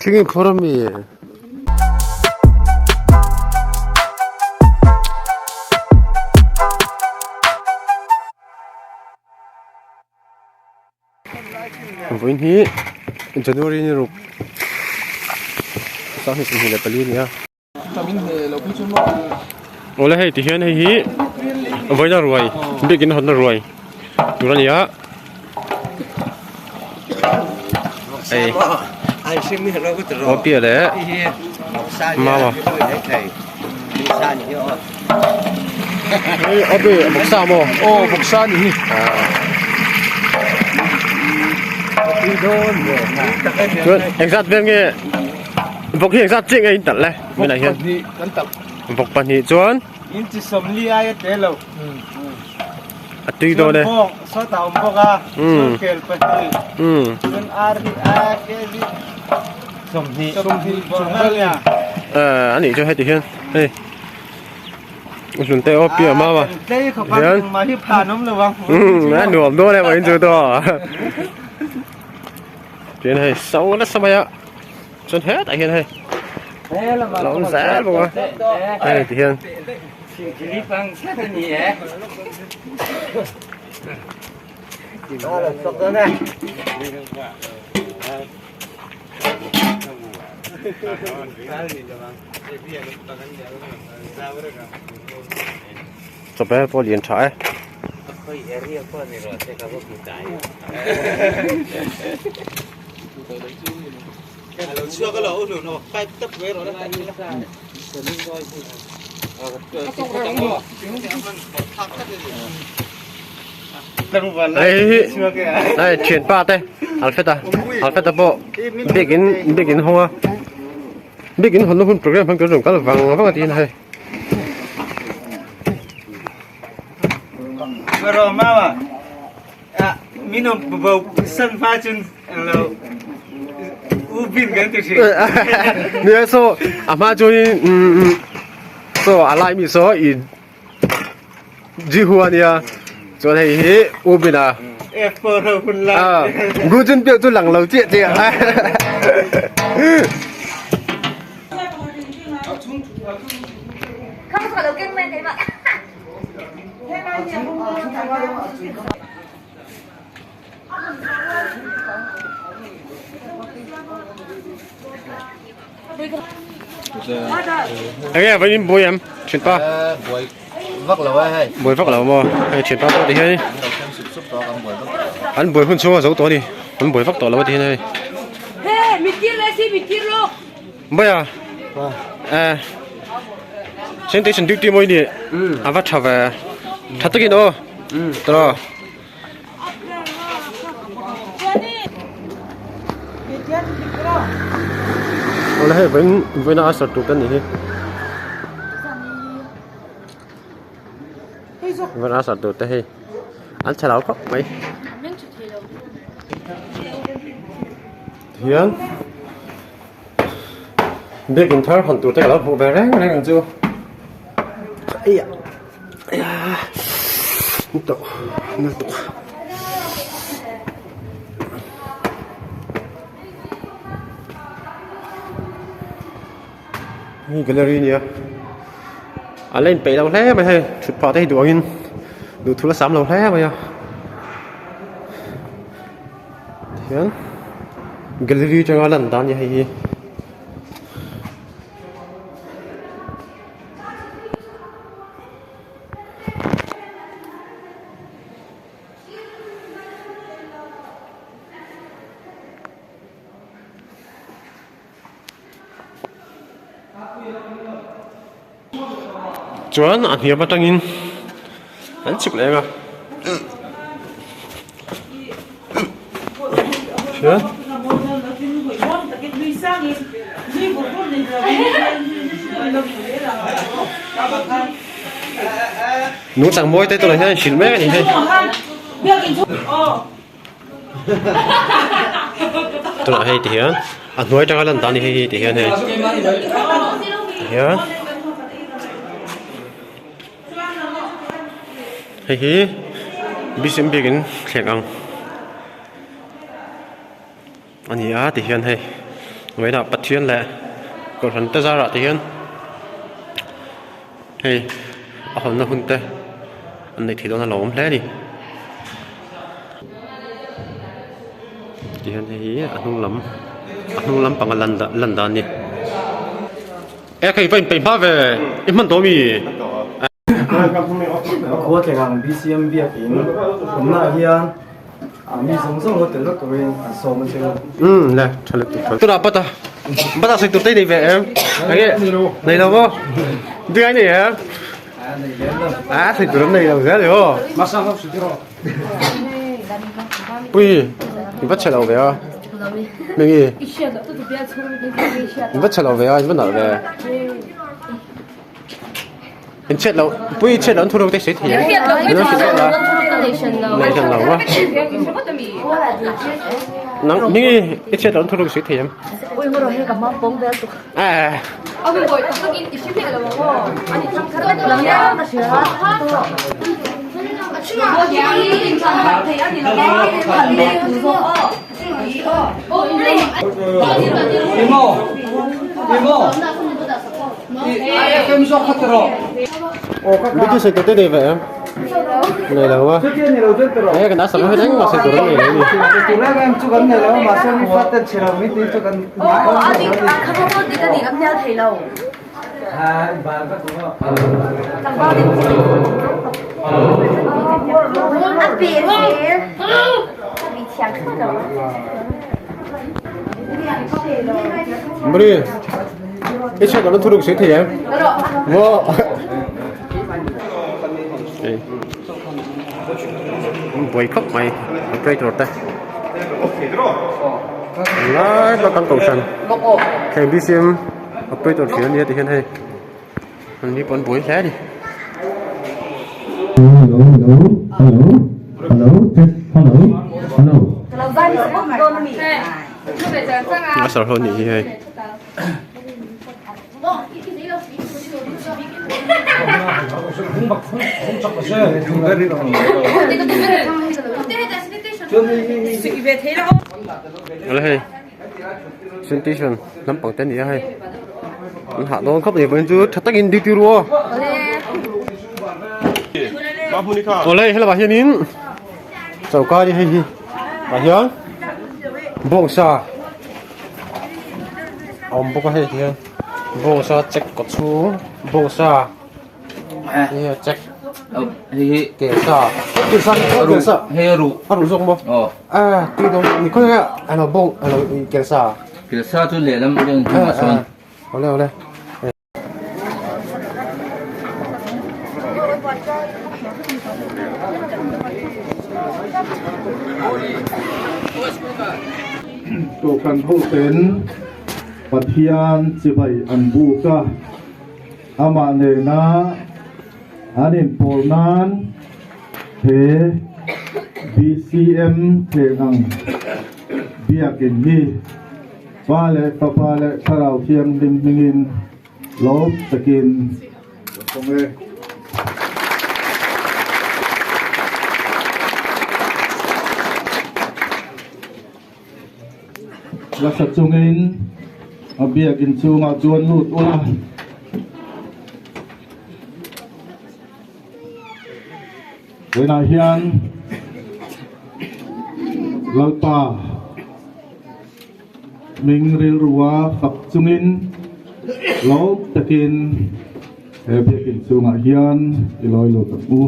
Thing in phur ami. Vawiin hi January ni ruk 2024 a ni a. Awle hei tihian hei hi vawiina ruai biakin hawnna ruai tur a ni a. Hei Awpia leh Mama Hei Awpi bawksa maw? Aw bawksa a ni hi. Chuan engzat vel nge Vawk hi engzat chiah nge in talh le? Vawk pahnih kan talh. Vawk pahnih chuan? In chi sawmli aia tle lo. A tui dawn e. Chuan bawng sawt a awm bawk a. Chuan kel pahnih. Chuan ar hi a kel hi sawmhnih. Sawmhnih chung vel nia. Eh anih chu heti hian hei hlun te aw piah mau a. Tlei khawp a engmah hi phan awm lo ang. A nuam dawn e vawiin chu to. Chuan hei so nasa mai a. Chuan hetah hian hei a lo awm zel bawk a hei ti hian. Chawhmeh pawh lian tha e. Hei hei thianpa te Alfred-a Alfred-a pawh biakin biakin hawng a biakin hawnna hun program hmang tur a rawn kal vang vang a tiin hei. Nia saw a hma chuanin umm saw a lai mi saw ih Jihu ania chuan hei hi U Bin a Gu Jun Pyo chu lang lo chiah chiah a. Enge vawiin in buai em thianpa? Buai vak lo a hei. Buai vak lo maw? Hei thianpa pawh ti hian an buai hun chhung a zo tawh a ni. An buai vak tawh lo a ti hian hei. Baya eh sanitation duty mawi ni a va tha ve tha takin aw tawh awle hei vawiin vawiin a usher tur te anih hi vawiin a usher tur te hei an chhe lo khawp mai. Hian biakin thar hawn tur te ka lo hmuh ve reng reng ang chu eia eia tawh na tawh hei gallery a nia a la inpeih lo hle mai hei thut phah te hi duh angin duhthul a sam lo hle mai a. Tihian gallery atanga lan dan a ni hei hi. Chuan a hniam atangin an chhuk leh ang a hian nungchang mawi te tunah hian an hrilh mek a ni hei. Tunah hei ti hian a hnuai atanga lan dan a ni hei hi ti hian hei ti hian hei hi bcm biakin thleng ang a ni a ti hian hei. Vawiinah Pathian leh Kohhran te zarah te hian hei a hawnna hun te an neih theih dawn a lo awm hle a ni. Tihian hei hi a hnung lam a hnung lampang a lan lan dan a ni. E kha i va inpeih hma ve i hman tawh ami? Khua thleng ang BCM biakin awmna ah hian mi zawng zawng lo tel vek turin an sawm a che u. Umm le tha let tha. Tunah bata bata sawi tur te i nei ve em? Enge nei lo maw? Biak i nei em? A sawi tur an nei lo zel i aw. Pui i va chhe lo ve a. Hming i i va chhe lo ve a i va nalh ve. In chhiat loh pui chhiat loh an thu ro te sawi thei ang min rawn hrilh la nei hran lo a nang hming i i chhiat loh an thu ro sawi thei ang eh Bitu sawi tur te nei ve em? Nei lo a. He kan asa hian engmah sawi tur an nei lo a ni. Mri. I chhiat lohna thuruk sawi thei em? Maw? Buai khawp mai operator te. Lai bak an kohhran. Heng BCM operator thin ania ti hian hei an ni pawh an buai hle a ni. Hello hello hello hello test hello hello. A sawr ho nih hi hei. Ala hei sanitation lampang te a ni a hei an hah dawn khawp a ni vawiin chu tha takin duty ru aw awle helamah hianin choka a ni hei hi tah hian bawngsa. A awm bawk a hei hian bawngsa check kaw chhung bawngsa hei hi check hei hi kelsa kelsa kelsa hei a ruh a ruh zawk maw a tui dawn ni khawi nge a lo bawng a lo kelsa kelsa chu lehlam atangin hnungah sawn awle awle. Kohhran hoten Pathian chibai an buk a, amah nena an inpawl nan he BCM thleng ang biakin hi Pa leh Fapa leh Thlarau Thianghlim hmingin lawm takin ka kawng e. Lasa chungin a biakin chungah chuan lut ula. Vawiinah hian Lalpa Hming rilrua fak chungin lawm takin he biakin chungah hian i lawi lut ang u.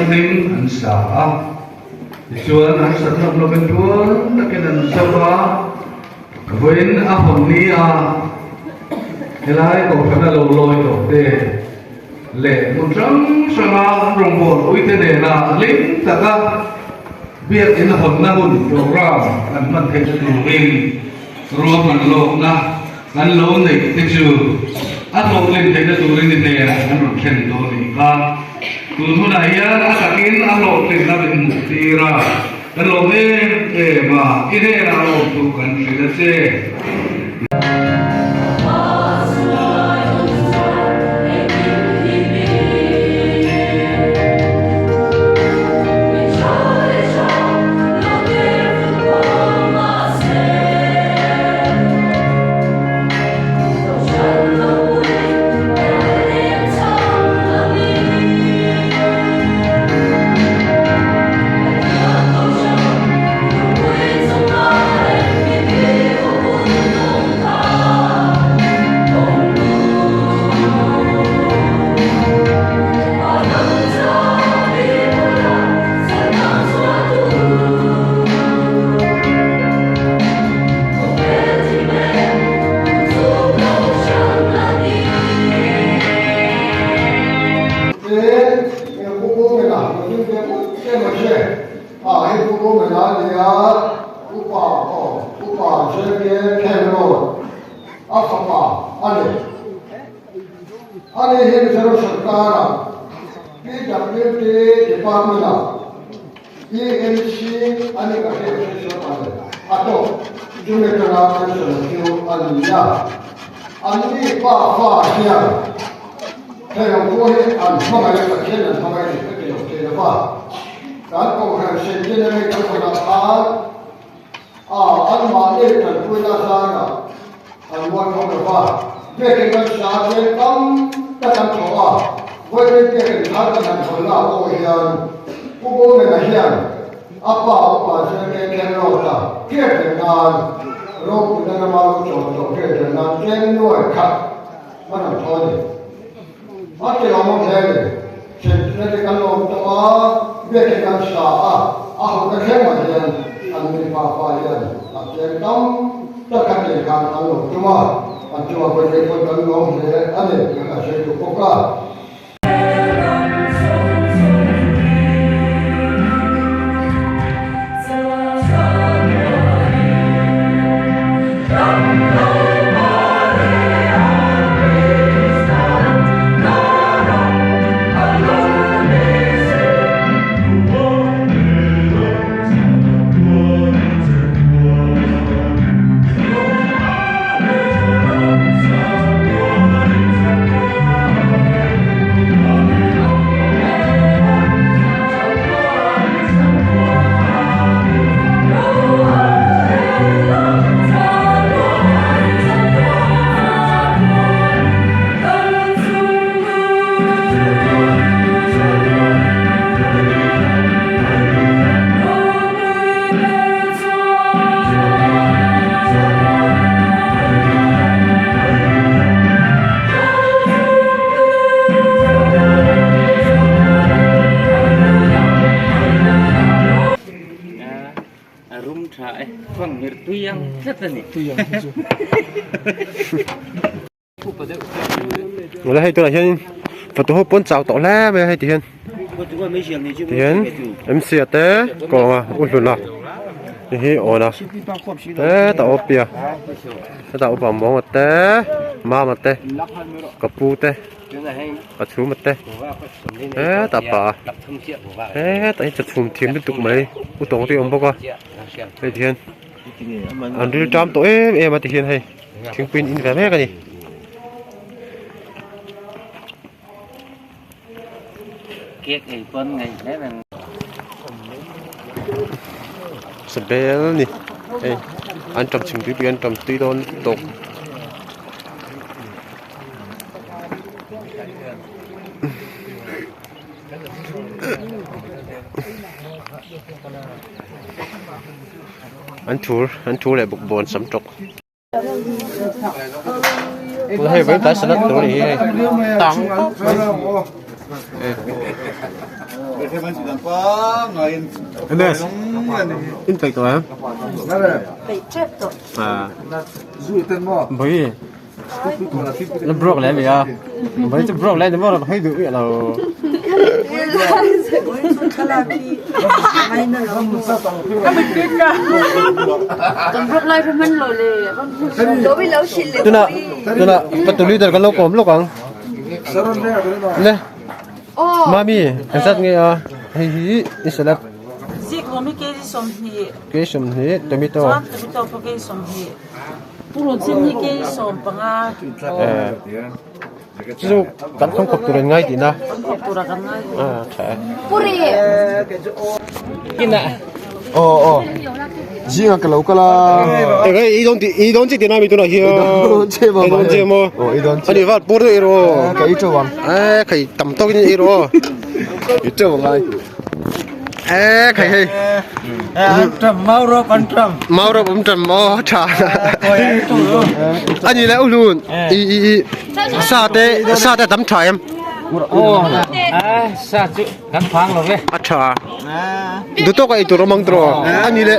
Thianghlim an sa a. Tichuan harsat hlawk lovin tluang takin an zo a, vawiin a hawn ni a helai kohhrana lo lawi tawh te leh hmun hrang hranga an rawngbâwl uite nena hlim taka biakin hawnna hun programme an hman theihna turin ruahman lawkna kan lo neih te chu a hlawhtlin theihna turin i hnenah kan rawn thlen dawn a nih kha. Tun hunah hian a takin a hlawhtlinna min hmuh tir a, kan lawm em em a, i hnenah lawm thu kan hrilh a che. Wala hei tunah hian fatu ho pawn chau tawh hle mai a hei ti hian ti hian MC a te kawnga u hlun a hei hi awn a hetah aw pia hetah upa mawnga te mama te ka pu te ka chhuma te hetah pa hetah hi chachhum thiam lutuk mai u tawng te a awm bawk a hei ti hian an ril ṭam tawh em em a ti hian hei thingpui an in ve mek a ni. Sabel a ni hei an ṭam chhim tui tui an ṭam tui dawn tawp. An thur an thur leh bawkbawn sam tawk. Hei vawi tlai salad tur a ni hi hei. MS in peih tawh em? Peih tep tawh. Bawi na broke le mi a bawi chu broke le ni maw hei duh miah lo. Tuna tuna patuli dar kan lo kawm lawk ang. Le mami engzat nge a hei hi i salad. Zik Kei 20 tomato. Chuan tomato pawh kei 20. Purun sen hi kei 15. Chu kan khawm khawp tur an ngai tihna. Kan khawp tur a kan ngai. Ah tha e. Puri. Kina. Aw aw. Zinga ka lo kal a. Eng ei dawn ti ei dawn chi tihna mi tunah hian. Ei dawn che maw. Ei dawn che maw. Aw ei dawn che. Ani vat pur deuh ei rawh. Ka ei teuh ang. Eh khai tam tawkin ei rawh. Ei teuh ang ai. Eh khai hei. Mau rawp an ṭam. Mau rawp an ṭam maw ṭha. Ani le ulun i i i sa te sa te tam ṭha em. Sa chu kan phang lo ve. A ṭha. Dutok a ei tur awm ang tiraw. Ani le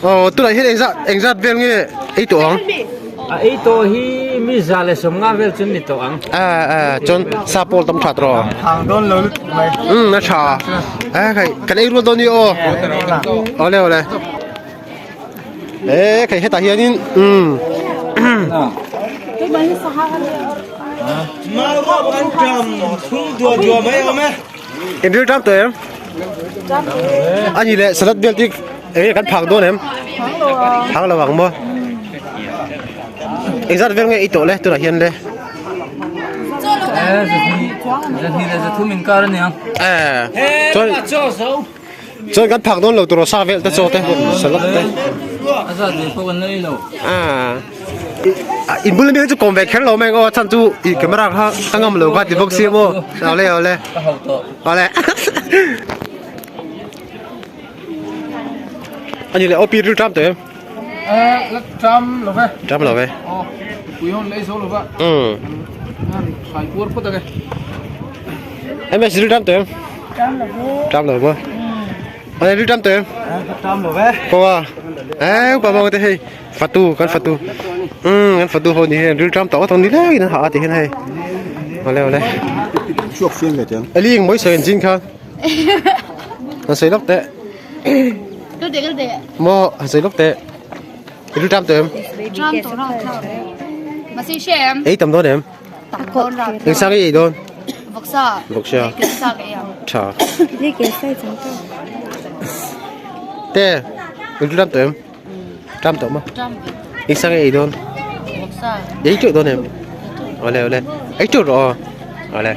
oh tunah hian engzat engzat vel nge ei tawh ang. A ei tawh hi mi 150 vel chu ni tawh ang. A a chuan sa pawl tam ṭha tiraw. Phang dawn lo lutuk mai. Um a ṭha. A khai kan ei rual dawn ni aw. Awle awle. E khai hetah hianin um. In ril ṭam tawh em? Ani leh salad vel te eng nge kan phak dawn em? Phang lo ang maw? Engzat vel nge ei tawh le tunah hian le? Chuan chuan kan phak dawn lo tur aw sa vel te chaw te salad te. In bul ami chu kawm ve kher lo mai ang aw chhan chu ih camera kha ka ngam lo kha ti bawk si maw awle awle awle ani le op ril tram tawh em la tram lo ve tram lo ve aw pui hon lei zo lo va um khai puar phawt ake ms ril tram tawh em Tram lo ve. Tram lo maw Ani ril tram tawh em tram lo ve Kawa eh upa bang te hei Fatu kan fatu um kan fatu ho ni hian ril tram tawh tawh ni lek in an ha a ti hian hei awle awle Chuak fiam ve tiang. Eli eng mawi sawi an zin kha han sawi lawk teh maw han sawi lawk teh ril tram tawh em Tram tawh rang thlak Masi hre em? Ei tam dawn em? Eng sang i ei dawn? Vawksa. Vawksa. Kesa ka ei ang. Tha. Ni kesa i chang tawh. Te, ril tram tawh em? Tram tawh maw? Tram ve. Eng sang i ei dawn? Vawksa. Ei teuh dawn em? Awle awle. Ei teuh rawh aw. Awle.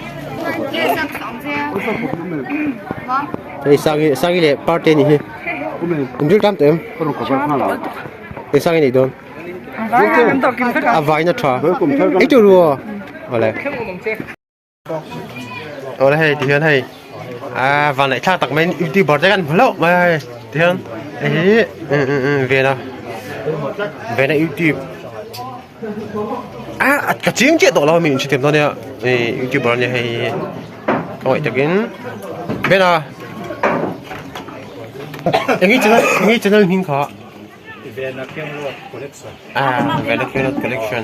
Hei sangi sangi leh parte ni hi. In ril tram tawh em? Eng sang i nei dawn? A vain a tha. Ei teuh ru aw. Awle. Awle hei ti hian hei ah van laih thlak tak mai youtuber te kan hmu hlauh mai a hei ti hian hei hi vena vena youtube ah ka chiang chiah tawh lo a mi in hrethiam dawn nia ih youtuber ania hei ka ngaih takin vena eng nge channel eng nge channel hming kha. Vena Kemruat Collection. Ah, Vena Kemruat Collection.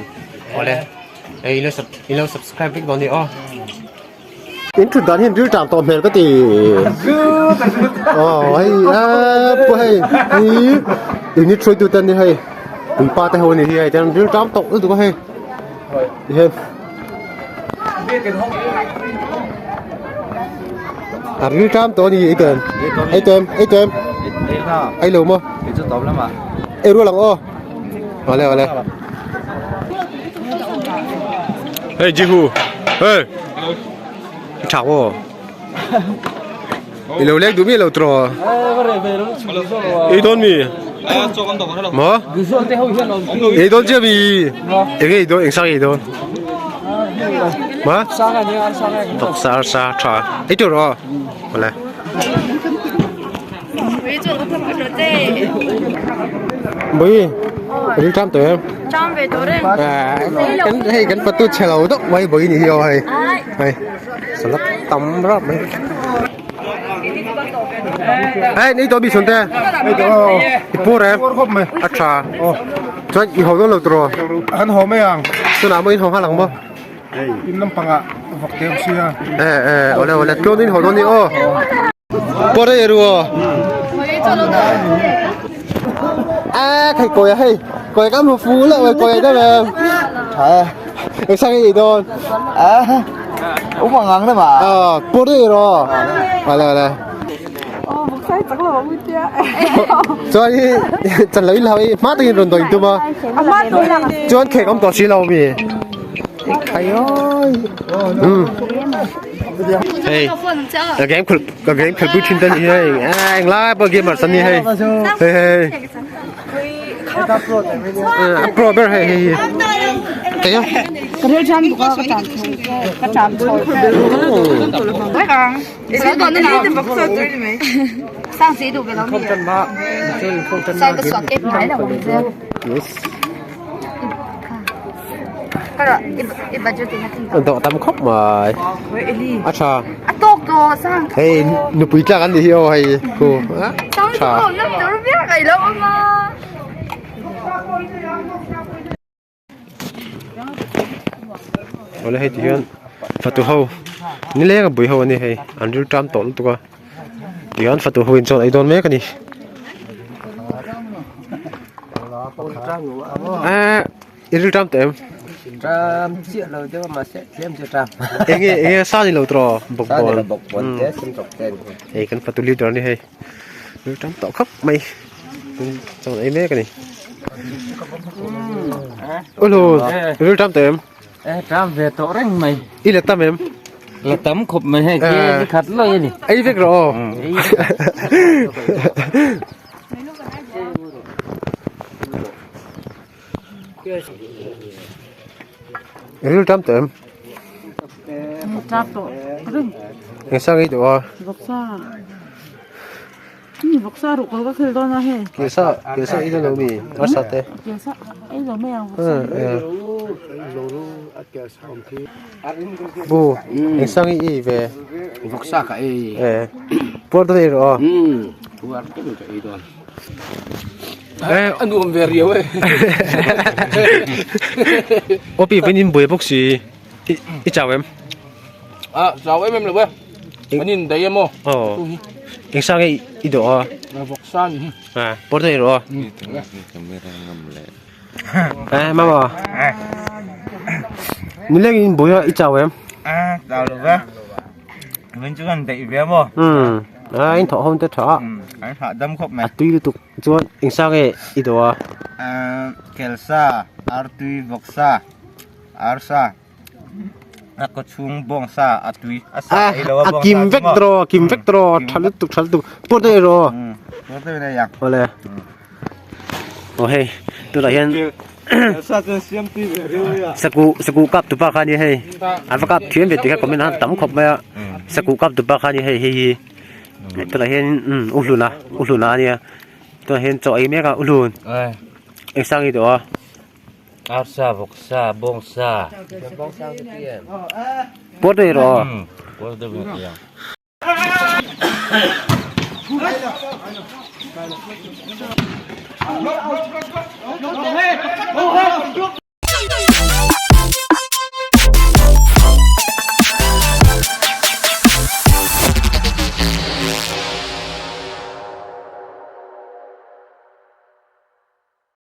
Awle. Ei ilo sub ilo subscribe vek dawn ni aw. In thut dan hian ril tang tawh hmel ka ti. Aw hei a pu hei hi unit hruaitu te an ni hei. Puipa te ho a ni hi hei chuan ril tang tawh lutuk a hei. Tihian. A ril tang tawh a ni ei tawh em? Ei tawh em? Ei tawh em? Ei lo maw? Ei rual ang aw. Awle awle. Hey Jihu. Hey. Tha maw? I lo lek duh mi lo tiraw? Ei dawn mi? Maw? Ei dawn chiah mi? Eng ei dawn eng sang ei dawn? Ma? Tawk sa sa tha. Ei tur aw. Awle. Bui, ril tram tawh em? Tam ve tawh reng. Kan hei kan patu chhe lo deuh mai vawi ni hi aw hei. Hei salad tam rap mai. Hei nei tawh mi chhun te. I pur em? A tha. Chuan i haw dawn lo tiraw? An haw mai ang. Tunah maw in haw nghal ang maw? In lampangah vawk te awm sia. Eh eh awle awle tluan in haw dawn ni aw. Pawr ei ru aw. A khai kawi a hei kawi ka hmu fu loh e kawi deuh em. Tha e. Eng sang ei dawn. A um ang ang deuh a. Aw pawr ei ru aw. Awle awle. Chuan hi chan lo in hlau i hma takin rawn dawin tum a. Chuan khek awm tawh si lo mi. Hei ka game khul ka game khul pui thin te ni hei eng lai pawh gamer san ni hei hei hei a pro ber hei hei hei a yes Dawh tam khawp mai a tha hei nupui tlak an nih hi aw hei khu a tha awle hei ti hian fatu ho nileng a bui ho ani hei an ril tam tawh lutuk a tihian fatu ho in chuan ei dawn mek ani eh i ril tam tawh em Tram chiah lo deuh a mahse tlem chu tram. Enge enge sa ni lo tawh bawk Sa ni lo bawk bawn te sim tawk te ni. Hei kan fatu leader ni hei ril tam tawh khawp mai chuan ei mek a ni. Ulu ril tam tawh em? E tram ve tawh reng mai. I la tam em? La tam khawp mai hei ke ni khat lawi a ni. Ei vek rawh aw. Ril tam tawh em? Tam tawh reng. Eng sang ei tawh a? Vawksa. Mi vawksa ruh kawl ka khel dawn a hei. Kelsa kelsa ei dawn lo mi? Arsa te. Kelsa ei lo mai ang vawksa. Bu eng sang ei ei ve? Vawksa ka ei. Eh. Puar dawn ei rawh aw. Puar deuh ka ei dawn. Eh a nuam ve riau e. Opi vain in buai bawk si i chau em? A chau em em lo e. An in daih em aw. Aw. Eng sang nge i dawh a? Vawk sa ni hi. A pawr daih rawh aw. Eh mama. Nileng in buai a i chau em? A chau lo ve. Min chu kan daih ve maw? Um a in thawh hawm te tha a. An hah dam khawp mai. A tui lutuk chuan eng sang nge i dawh a? Kelsa, artui, vawksa, arsa, a kaw chhung bawngsa a tui a sa ei lo a bawngsa A kim vek tawh a kim vek tawh tha lutuk tha lutuk pawt daih rawh. Pawt daih rawh ang. Awle. Aw hei tunah hian sakuh sakuh kap tupa kha a ni hei an va kap thiam ve tih kha comment a tam khawp mai a sakuh kap tupa kha a ni hei hei hi tunah hian u hluna u hluna a nia tunah hian chaw ei mek a u hlun eng sang hi tawh a. Arsa vawksa bawngsa. Pawt daih rawh aw. Pawt daih rawh.